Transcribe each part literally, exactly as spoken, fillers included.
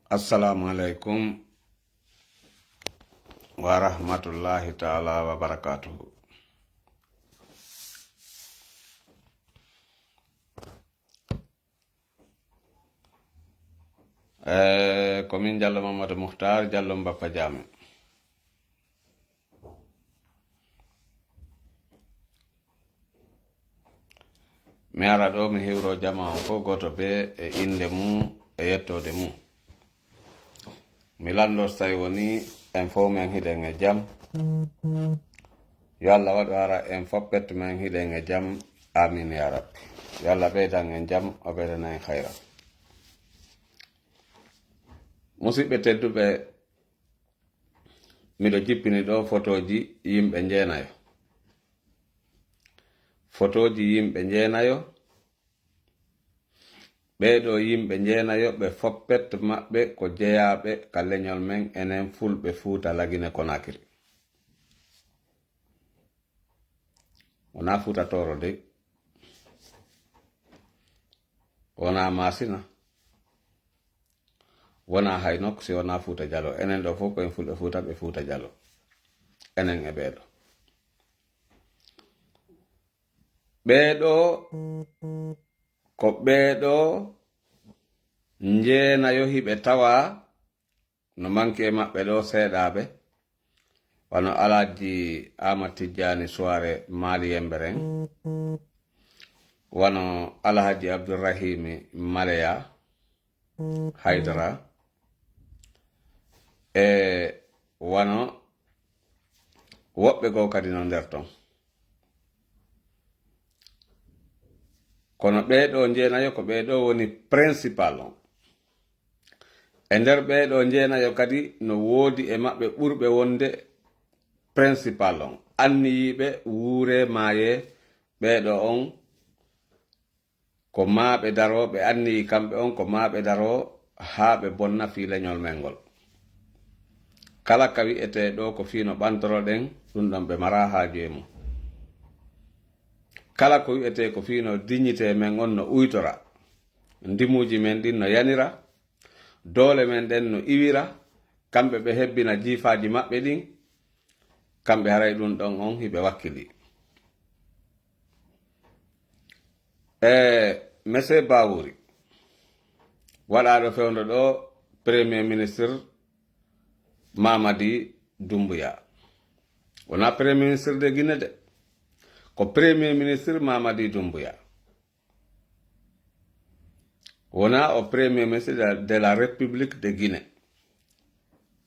Assalamu alaikum wa rahmatullahi ta'ala wa barakatuhu. Eh, ko min Jallo Mamadou Muhtar, Jallo Mbappa Jaame. Mi ara ɗo, mi hiwro jama on fof, gooto bee e innde mum e yettoode mum. Mi lanndo so tawi woni en fof men hiɗen e jam. Yo Allah waɗu hara en fof ɓettu men hiɗen e jam. Amin ya Rabbi. Yo Allah ɓeydan en jam, o ɓeydana en hayra. Musidɓe tedduɓe, miɗo jippini ɗo fotooji yimɓe njeenayo. Fotooji yimɓe njeenayo. Ɓee ɗo yimɓe njeenayo, ɓe foppet maɓɓe ko jeyaaɓe ka leñol men, enen Fulɓe Fuuta Lagine Konakiri. Wonaa Fuuta Tooro de, wonaa Maasina, wonaa hay nokku si wonaa Fuuta Jalo. Enen ɗo fof ko en Fulɓe Fuuta, ɓe Fuuta Jalo. Enen e ɓee ɗo. Ɓee ɗo ko ɓee ɗo njeenayo hiɓe tawa no manki e maɓɓe ɗo seeɗaaɓe, wano Alhaji Ahmad Tijjani Suwaare Maali Yemberen, wano Alhaji Abdurrahimi Maleya Haydara, e wano woɓɓe goo kadi no nder ton. Kono ɓee ɗo njeenayo ko ɓee ɗo woni principal on. E nder ɓee ɗo njeenayo kadi no woodi e maɓɓe ɓurɓe wonde principal on. Anniyiiɓe wuuree maayee ɓee ɗo on ko maa ɓe daroo, ɓe anniyii kamɓe on ko maa ɓe daroo haa ɓe bonna fii leñol men ngol. Kala ka wi'etee ɗo ko fii no ɓantoroɗen, ɗum ɗon ɓe maraa haaju e mum. Kala ko wi'etee ko fii no dignité men on no uytora, ndimuuji men ɗin no yanira, doole men ɗen no iwira, kamɓe ɓe hebbina jiifaaji maɓɓe ɗin, kamɓe haray ɗum ɗon on hiɓe wakkilii. E Monsieur Bawuri, waɗaaɗo fewndo ɗo Premier Ministre Mamadi Doumbouya. Wonaa Premier Ministre de Guinée de, ko Premier Ministre Mamadi Doumbouya. Wonaa o Premier Ministre de la, de la République de Guinée.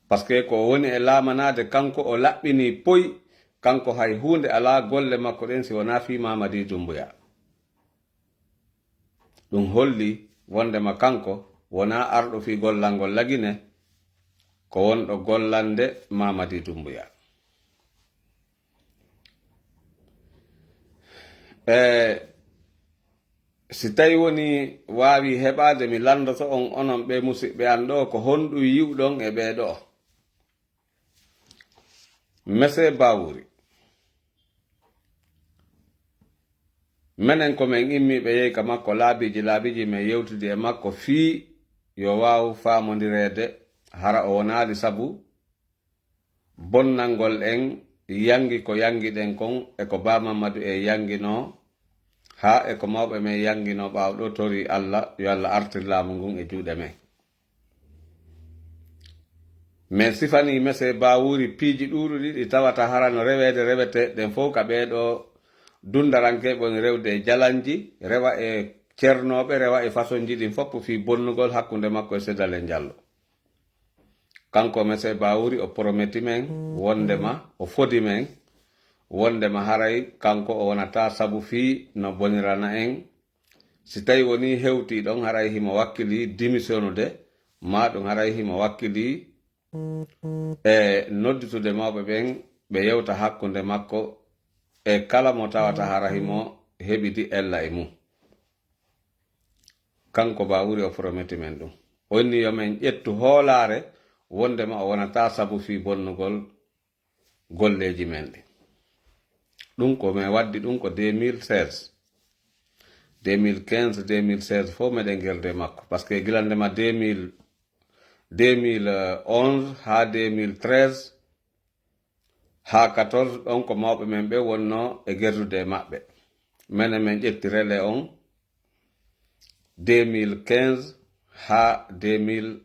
Parce que ko woni e laamanaade, kanko o laɓɓinii poy, kanko hay huunde alaa golle makko ɗen si wonaa fii Mamadi Doumbouya. Ɗum holli wondema kanko wonaa arɗo fii gollangol Lagine, ko wonɗo gollande Mamadi Doumbouya. E si tawi woni waawi heɓaade, mi lanndoto on, onon ɓe musidɓe an ɗo, ko honɗum yi'uɗon e ɓee ɗo? Monsieur Bawuri, menen ko men immiiɓe yehi ka makko laabiiji laabiiji, men yewtidi e makko fii yo waaw faamondireede, hara o wonaali sabu bonnangol en yangi ko yangiɗen kon e ko Ba Mamadou e yanginoo, haa e ko mawɓe men yanginoo ɓaawo ɗo, torii Alla yo Alla artir laamu ngun e juuɗe men. Men sifanii Monsieur Bawuri piiji ɗuuɗuɗi ɗi tawata hara no reweede rewetee ɗen fow ka ɓee ɗo dundarankeeɓe woni rewde e jalanji, rewa e cernooɓe, rewa e fasonji ɗin fow fii bonnugol hakkunde makko e Sedalen Jallo. Kanko Monsieur Bawuri o prometi men wondema, o fodi men wondema haray kanko o wonata sabu fii no bonirana en. Si tawi woni hewtii ɗon, haray himo wakkilii dimisionude, maa ɗum haray himo wakkilii e nodditude mawɓe ɓen, ɓe yewta hakkunde makko e kala mo tawata hara himo heɓidi ella e mum. Kanko Bawuri o prometi men ɗum. O inni yo men ƴettu hoolaare wondema o wonata sabu fii bonnugol golleeji men ɗin. Ɗum ko men waddi ɗum ko deux mille seize. Deux mille quinze, deux mille seize fow meɗen geldi e makko. Parce que gila ndema deux mille, deux mille onze haa deux mille treize haa quatorze, ɗon ko mawɓe men ɓe wonnoo e gerdude e maɓɓe. Menen men ƴetti relais on deux mille quinze haa deux mille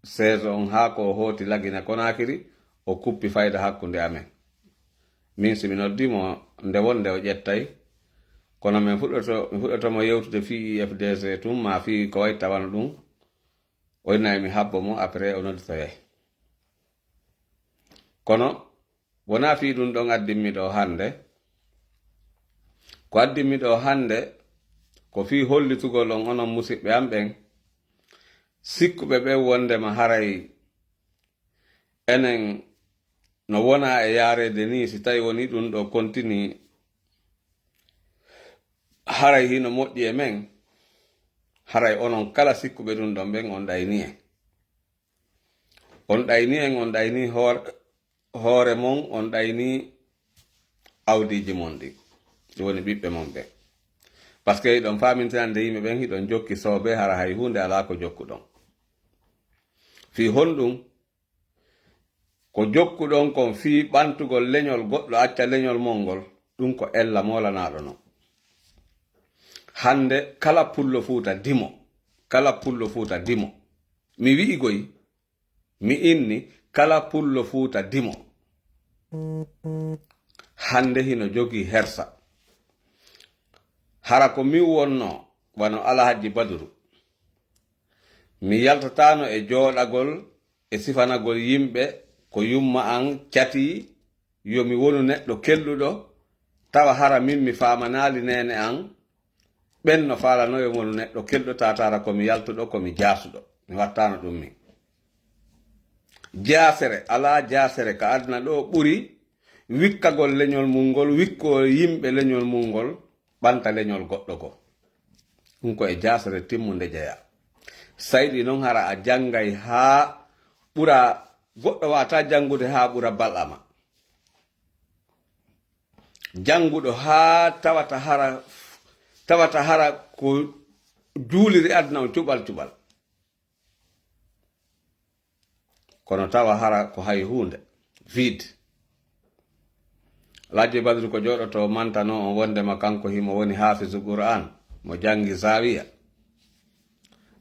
seize on, haa ko o hooti Lagine Konakiri, o kuppi fayda hakkunde amen. Min si mi noddi mo nde wonde o ƴettay, kono min fuɗɗoto, mi fuɗɗoto mo yewtude fii I F D C tun, maa fii ko wayi tawano ɗun, o inay mi habbo mo, après o nodditoyay. Kono wonaa fii ɗun ɗon addimmi ɗoo hannde. Ko addimmi ɗoo hannde, ko fii hollitugol on, onon musiɓɓe am ɓen, sikkuɓe ɓen wondema haray enen no wona e yaareede nii, si tawi woni ɗun ɗoo kontinii, haray hino moƴƴi e men, haray onon kala sikkuɓe ɗun ɗon ɓen, on ɗayni en. On ɗayni en, on ɗayni hoore, hoore mon, on ɗayni awdiiji mon ɗin. Ɗi woni ɓiɓɓe mon ɓen. Parce que hiɗon faamintinande yimɓe ɓen, hiɗon jokki soobee, hara hay huunde alaa ko jokkuɗon. Fii honɗun? Ko jokkuɗon kon fii ɓantugol leñol goɗɗo, acca leñol mon ngol, ɗun ko ella moolanaaɗo non. Hannde kala pullo Fuuta dimo, kala pullo Fuuta dimo. Mi wi'i goy, mi inni kala pullo Fuuta dimo. Hannde hino jogii hersa. Hara ko min wonnoo, wano Alahajji Baduru. Mi yaltataano e jooɗagol e sifanagol yimɓe ko yumma an catii, yo mi wonu neɗɗo kelɗuɗo, tawa hara min mi faamanaali neene an, ɓen no faalano yo mi wonu neɗɗo kelɗo, taataara ko mi yaltuɗo, ko mi jaasuɗo. Mi wattaano ɗun min. Jaasere, alaa jaasere ka aduna ɗoo ɓuri wikkagol leñol mun ngol, wikkoo yimɓe leñol mun ngol, ɓanta leñol goɗɗo goo. Ɗun ko e jaasere timmunde jeyaa. Sayɗi non hara a janngay haa ɓura, goɗɗo waawataa janngude haa ɓura balɗa ma. Jannguɗo haa tawata hara, tawata hara ko juuliri aduna on cuɓal cuɓal. Kono tawa hara ko hay huunde, vide. Alhaji Badru ko jooɗoto mantano on wondema kanko himo woni haafizu Qur'an, mo janngi Zawiya.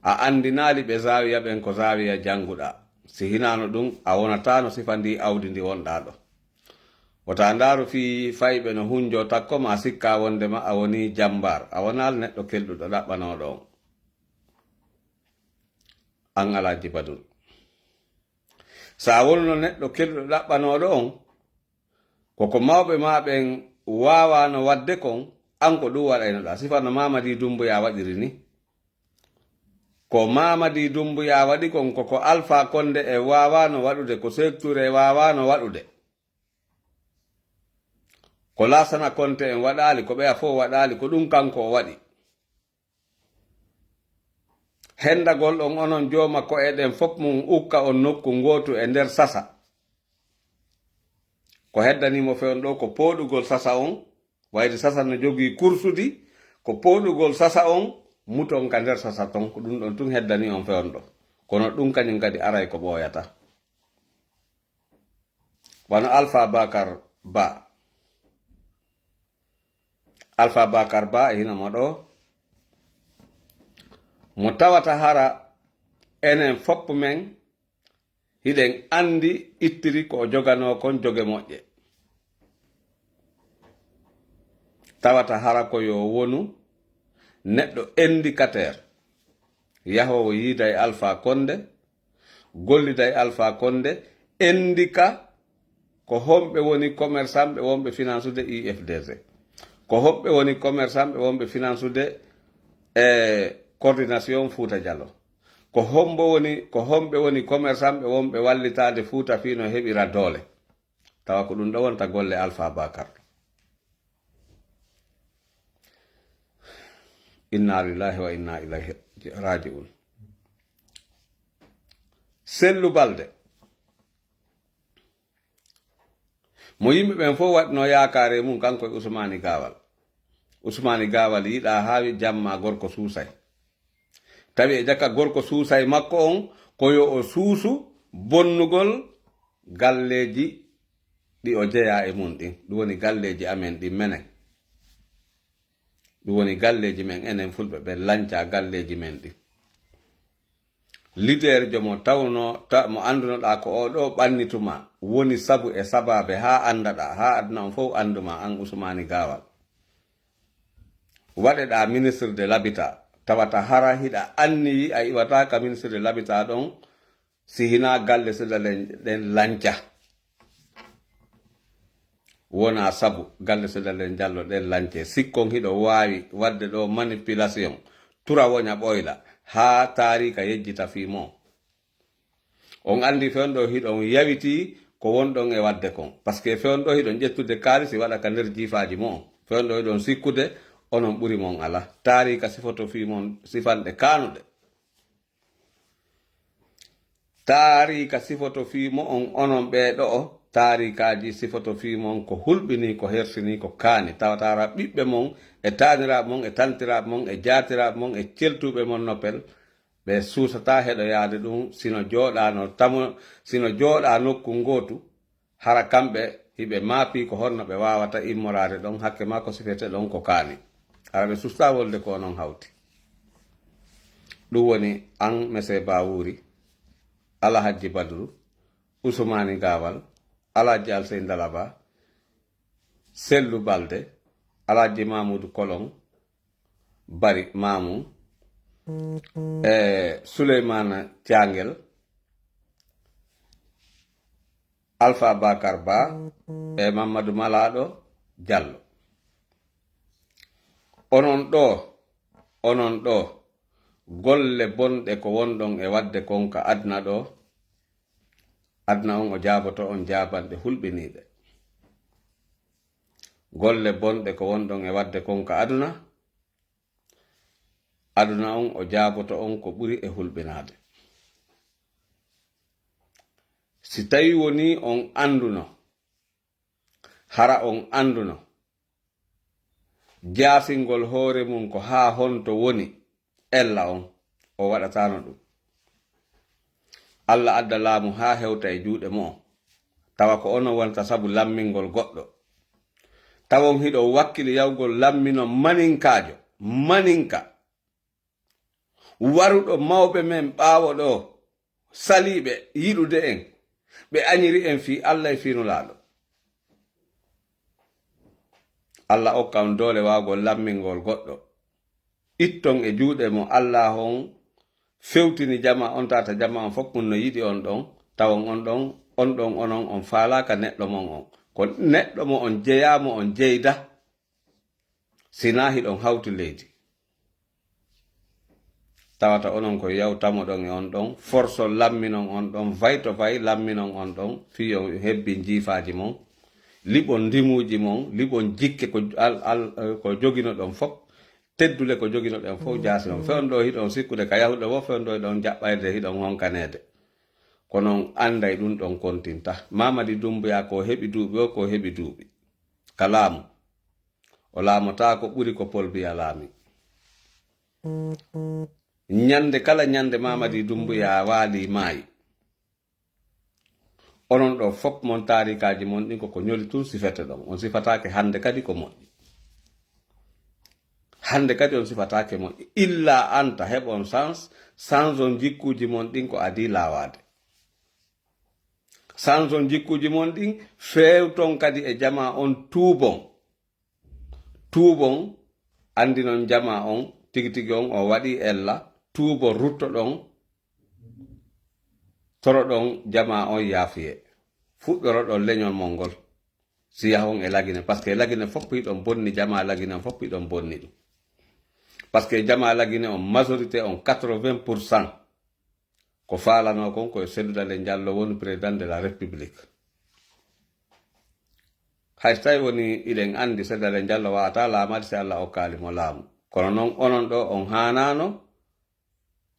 A anndinaali ɓe Zawiya ɓen ko Zawiya jannguɗaa. Si hinaano ɗun, a wonataano sifa ndi awdi ndi wonɗaa ɗoo. Wota ndaaru fii fayɓe no hunjoo takko, ma sikkaa wondema a wonii jammbaar. A wonaali neɗɗo kelɗuɗo ɗaɓɓanooɗo on. An Alhaji Baduru. Si a wonuno neɗɗo kelɗuɗo ɗaɓɓanooɗo on, ko ko mawɓe maa ɓen waawaano waɗde kon, an ko ɗun waɗaynoɗaa. Sifano Mamadi Dumbuya waɗiri ni. Ko Mamadi Dumbuya waɗi kon, ko ko Alpha Condé en waawaano waɗude, ko Seeku Ture waawaano waɗude. Ko Laasana Konte en waɗaali, ko ɓeya fow waɗaali, ko ɗun kanko o waɗi. Hendagol on onon jooma ko'e ɗen fof mun ukka on nokku ngootu e nder sasa. Ko heddanii mo fewndo ɗoo ko pooɗugol sasa on, wayde sasa no jogii kursudi, ko pooɗugol sasa on muton ka nder sasa ton, ko ɗun ɗon tun heddanii on fewndo ɗoo. Kono ɗun kañun kadi aray ko ɓooyata. Wano Alpha Bakar Ba. Alpha Bakar Ba e hino mo ɗoo. Mo tawata hara enen fof men hiɗen anndi ittiri ko o joganoo kon joge moƴƴe. Tawata hara ko yo wonu neɗɗo indicateur. Yahoowo yiida e Alpha Condé, gollida e Alpha Condé, indika ko homɓe woni commerçant ɓe wonɓe finansude I F D C. Ko homɓe woni commerçant ɓe wonɓe finansude e coordination Fouta Diallo. Ko hombo woni, ko homɓe woni commerçant ɓe wonɓe wallitaade Fouta fii no heɓira doole. Tawa ko ɗun ɗoo wonta golle Alpha Bakar. Inna lillahi wa inna ilayhi raji'un. Sellu Balde. Mo yimɓe ɓen fof waɗno yaakaare mun, kanko e Usmaani Gaawal. Usmaani Gaawal yiɗaa haa wi jamma gorko suusay. Tawi e jaka gorko suusay makko on, ko yo o suusu bonnugol galleeji ɗi o jeyaa e mum ɗin. Ɗum woni galleeji amen ɗin menen. Ɗum woni galleeji men enen Fulɓe ɓen, lancaa galleeji men ɗin. Leader jo mo tawno, ta, mo anndunoɗaa ko oo ɗoo ɓannituma, woni sabu e sabaabe haa anndaɗaa, haa aduna on fof annduma, an Usmaani Gaawal. Waɗeɗaa ministre de l'habitat, tawata hara hiɗa anniyi a iwata ka ministre de l'habitat ɗon, si hinaa galle Sedalen ɗen lanca. Wona sabu galle Sedalen Jallo ɗen lance. Sikkon hiɗo waawi waɗde ɗo manipulation, tura woña ɓoyla, haa taariika yejjita fii mo. On anndi fewndo hiɗon yawiti ko wonɗon e waɗde kon. Parce que fewndo hiɗon ƴettude kaalisi waɗa ka nder jiifaaji mo. Fewndo hiɗon sikkude onon ɓuri mon ala. Taariika sifoto fii mon sifanɗe kaanuɗe. Taariika sifoto fii mo'on onon ɓee ɗo'o, taariikaaji sifoto fii mon ko hulɓinii, ko hersinii, ko kaani. Tawata hara ɓiɓɓe mon e taaniraaɓe mon e tantiraaɓe mon e jaatiraaɓe mon e celtuuɓe mon noppel, ɓe suusataa heɗoyaade ɗum, sino jooɗaa no tamo, sino jooɗaa nokku ngootu, hara kamɓe hiɓe maapii ko honno ɓe waawata immoraade ɗon, hakke maa ko sifete ɗon ko kaani. Hara ɓe suusataa wolde ko onon hawti. Ɗum woni an, Monsieur Bawuri, Alhajji Badru, Usmaani Gaawal, Alhajji Alsey Ndalaba, Sellu Balde, Alhajji Mamuudu Kolon, Bari Mamu, e Suleymaana Caangel, Alfa Bakar Ba, e Mammadu Malaaɗo Jallo. Onon ɗoo, onon ɗoo, golle bonɗe ko wonɗon e waɗde kon ka aduna ɗoo, aduna on o jaaboto on jaabanɗe hulɓiniiɗe. Golle bonɗe ko wonɗon e waɗde kon ka aduna, aduna on o jaaboto on ko ɓuri e hulɓinaade. Si tawi woni on annduno, hara on annduno, jaasingol hoore mum ko haa honto woni, ella on, o waɗataano ɗum. Alla adda laamu haa hewta e juuɗe mo'o, tawa ko onon wonta sabu lammingol goɗɗo. Tawon hiɗo wakkili yawgol lammino maninkaajo, maninka, waruɗo mawɓe men ɓaawo ɗoo, saliiɓe yiɗude en, ɓe añiri en fii Alla e fii Nulaaɗo. Alla okka on doole waawgol lammingol goɗɗo. Itton e juuɗe mo Alla on fewtini jamaa on, tata jamaa on fof mun no yiɗi on ɗon, tawon on ɗon, on ɗon onon on faalaaka neɗɗo mon on. Ko neɗɗo mo on jeyaa, mo on jeyda, sinaa hiɗon hawti leydi. Tawata onon ko yawtamoɗon e on ɗon, forso lamminon on ɗon, vay to vay lamminon on ɗon, fii yo hebbin jiifaaji mon, liɓon ndimuuji mon, liɓon jikke ko al-, al-, ko joginoɗon fof, teddule ko joginoɗon fof, jaasinon. Fewndo hiɗon sikkude ka yahuɗo wo, fewndo hiɗon jaɓɓayde, hiɗon honkaneede. Kono on annday ɗum ɗon kontinta. Mamadi Dumbuya ko heɓi duuɓi o, ko heɓi duuɓi ka laamu. O laamotaako ɓuri ko Paul Biya laami. Ñande kala ñande Mamadi Dumbuya waali maayi. Onon ɗo fop mon taarikaaji mon ɗin koko ñoli tun sifete ɗon. On sifataake hande kadi ko moƴƴi. Hande kadi on sifataake moƴƴi. Illa anta heɓon sans, sans on jikkuuji mon ɗin ko adii laawaade. Sans on jikkuuji mon ɗin feewton kadi e jamaa on tuubon. Tuubon, andinon jamaa on, tigi tigi on o waɗi ella, tuubon, ruttoɗon, toroɗon jamaa on yaafuye. Fuɗɗoroɗon leñol mon ngol. Si yahon e Lagine, parce que Lagine fof hiɗon bonni, jamaa Lagine on fof hiɗon bonni ɗum. Parce que jamaa Lagine on majorité on quatre-vingts pour cent. Ko faalanoo kon ko e Cellou Dalein Diallo woni président de la République. Hay so tawi woni iɗen anndi Cellou Dalein Diallo waawata laamaade si Alla okkaali mo laamu. Kono noon onon ɗo on haanaano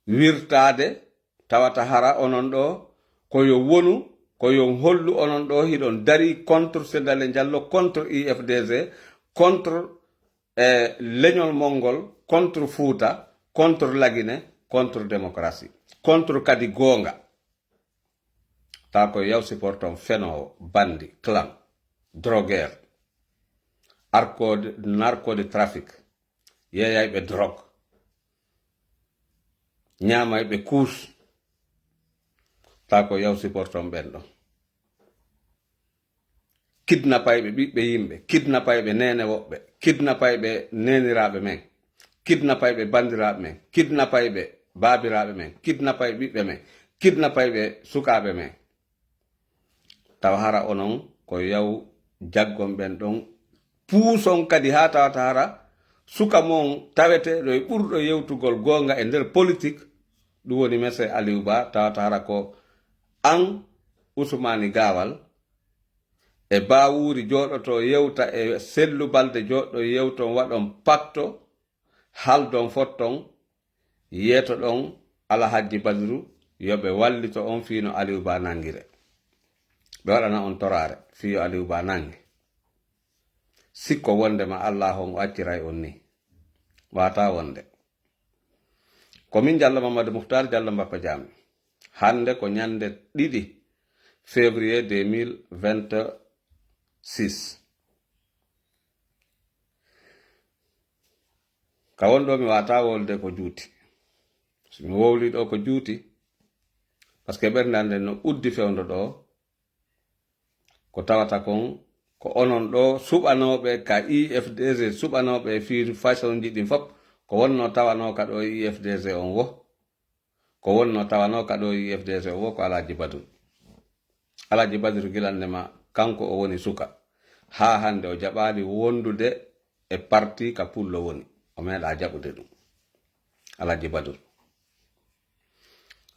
wirtaade tawata hara onon ɗo ko yo wonu, ko yo hollu onon ɗo hiɗon darii contre Cellou Dalein Diallo, contre U F D G, contre e leñol mon ngol contre Fuuta, contre Lagine, contre démocratie. contre kadi goonga. Tawa ko yaw supporton fenoowo, bandi, clan, drogueur, arcode, narco de trafic, yeeyayɓe drogue, ñaamayɓe kuus. Tawa ko yaw supporton ɓen ɗon. Kidnapayɓe ɓiɓɓe yimɓe, kidnapayɓe neene woɓɓe, kidnapayɓe neeniraaɓe men, kidnapayɓe banndiraaɓe men, kidnapayɓe baabiraaɓe men, kidnapayɓe ɓiɓɓe men, kidnapayɓe sukaaɓe men. Tawa hara onon ko yaw jaggon ɓen ɗon, puuson kadi haa tawata hara suka mon taweteeɗo e ɓurɗo yewtugol goonga e nder politik, ɗum woni Monsieur Aliou Ba, tawata hara ko an Ousmane Gawal, e Bawuri jooɗoto yewta, e Sellu Balde jooɗo yewton, waɗon pakto, haldon fotton, yeetoɗon Alhajji Badru yo ɓe wallito on fii no Aliou Ba nanngire. Ɓe waɗana on toraare fii yo Aliou Ba nannge. Sikko wondema Allaahu on o acciray on nii. Waataa wonde. Ko min Jallo Mamadou Mouhtar Jallo Mbappa Jaam. Hannde ko ñannde ɗiɗi février deux mille vingt-six. Ka won ɗo mi waataa wolde ko juuti. Si mi wowli ɗo ko juuti, parce que ɓernde an nden no uddi fewndo ɗo, ko tawata kon ko onon ɗo suɓanooɓe ka U F D G, suɓanooɓe fii façon ji ɗin fof, ko wonno tawanoo ka ɗo U F D G on wo. Ko wonno tawanoo ka ɗo U F D G o wo ko Alhaji Badru. Alhaji Badru gilannde ma kanko o woni suka. Haa hannde o jaɓaali wondude e parti ka pullo woni. O meeɗaa jaɓude ɗum. Alhaji Badru.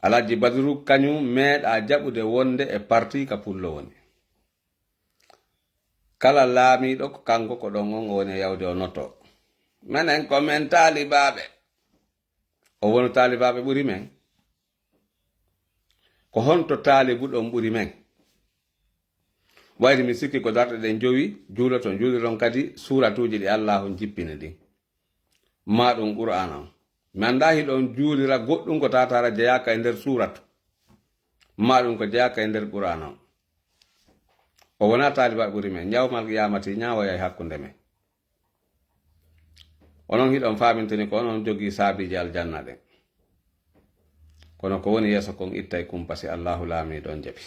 Alhaji Badru kañum meeɗaa jaɓude wonde e parti ka pullo woni. Kala laamiiɗo ko kanko ko ɗon on o woni e yawde o noto. Menen ko men taalibaaɓe. O wono taalibaaɓe ɓuri men. Ko honto taalibuɗon ɓuri men? Wayri mi sikki ko darɗe ɗen jowi juuloton, juuliron kadi suuratuuji ɗi Allaahu jippini ɗin. Maa ɗum Qur'aana on. Mi anndaa hiɗon juulira goɗɗum ko tawata hara jeyaaka e nder suuratu. Maa ɗum ko jeyaaka e nder Qur'aana on. O wonaa taalibaaɓe ɓuri men. Yawmal qiyaamati ñaawoyay hakkunde men. Onon hiɗon faamintini ko onon jogii saabiiji aljanna ɗen. Kono ko woni yeeso kon ittay kumpa si Allaahu laamiiɗo on jaɓi.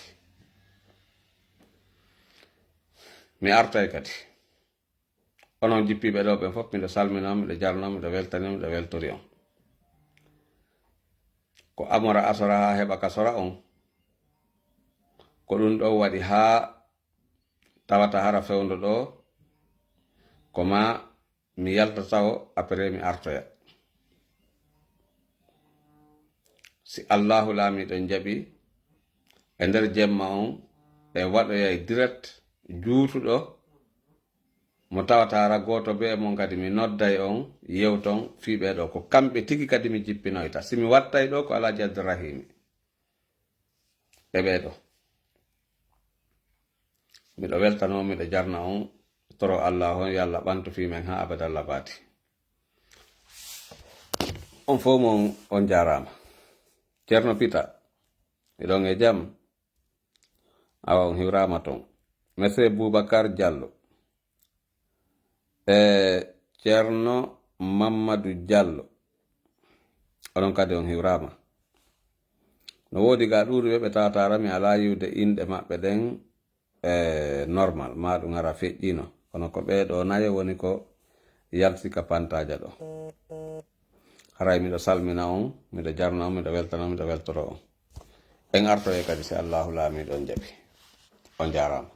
Mi artay kadi. Onon jippiiɓe ɗo ɓen fof, miɗo salmina on, miɗo jarna on, miɗo weltani on, miɗo weltori on. Ko amora asora haa heɓa ka sora on. Ko ɗum ɗo waɗi haa tawata hara fewndo ɗo, ko ma mi yalta tawo, après mi artoya. Si Allaahu laamiiɗo jaɓi, e nder jemma on, ɓe waɗoyay direct juutuɗo, mo tawata hara gooto bee mon kadi mi nodday on, yewton fii ɓee ɗo. Ko kamɓe tigi kadi mi jippinoyta. Si mi wattay ɗo ko Alhaji Abdourahimi. E ɓee ɗo. Miɗo weltano on, miɗo jarna on, toro Allaahu on, yo Allah ɓantu fii men haa abada labadi. On fof mon, on jaaraama. Ceerno Pita, miɗon e jam? Awa, on hiwraama ton. Monsieur Boubacar Diallo. E Ceerno Mammadu Diallo. Onon kadi on hiwraama. No woodi ga ɗuuɗuɓe ɓe tawata hara mi alaa yiwde inɗe maɓɓe ɗen, e, normal, maa ɗum hara feƴƴiino. Kono ko ɓee ɗo nayo woni ko yalti ka pantaaja ɗo. Haray miɗo salmina on, miɗo jarna on, miɗo weltana on, miɗo weltoro on. En artoye kadi si Allaahu laamiiɗo on jaɓi. On jaaraama.